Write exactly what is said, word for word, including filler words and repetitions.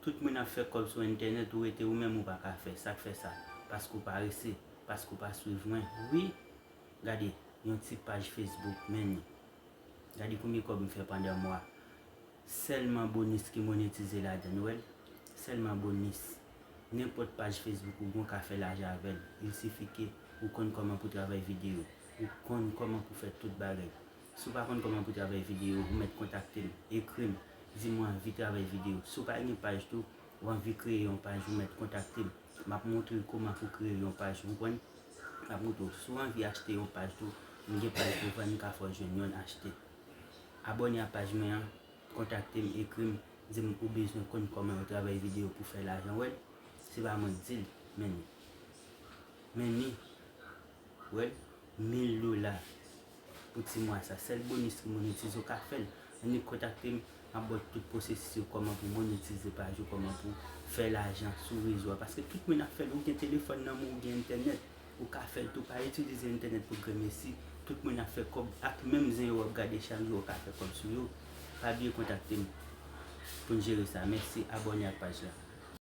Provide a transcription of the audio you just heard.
Tout moun ap fè kòb sou entènèt, ou rete ou menm ou pa ka fè. Sa k fè sa? Paske w parese, paske w pa swiv mwen. Wi, gade, yon ti paj Facebook, men li. Gade konbyen kòb m fè pandan mwa. Sèlman bonis ki monetize ladan l, ou wè l? Sèlman bonis. Nenpòt paj Facebook ou gen, w ka fè lajan avè l. Il sifi ke ou konn kòman pou travay videyo. Ou konn kòman pou fè tout bagay. Si w pa konn kòman pou travay videyo, ou mèt kontakte m, ekri m, di m ou anvi travay videyo. Si w pa gen paj tou, ou anvi kreye yon paj, ou mèt kontakte m. M ap montre w kòman pou kreye yon paj, ou konprann? M ap montre w. Si w anvi achte yon paj tou, m gen paj pou vann, m ka fè w jwenn yonn achte. Abòne a paj mwen an, kontakte m, ekri m, di m ou bezwen konn kòman yo travay videyo pou fè lajan, ou wè l? Se pa mwen k di l, men li. Men li. Ou wè l? Mil dola pou ti mwa sa. Sèl bonis ki monetize, ou ka fè l. Annik kontakte m, m ap ba w tout pwosesis yo, kòman pou monetize paj ou, kòman pou fè lajan sou rezo a. Paske tout moun ap fè l, ou gen telefòn nan men w, ou gen entènèt, ou ka fè l tou. Pa itilize entènèt pou granmesi. Tout moun ap fè kòb ak menm zen yo w ap gade chak jou, ou ka fè kòb sou yo. Pa bliye kontakte m pou n jere sa. Mèsi, abòne ak paj la.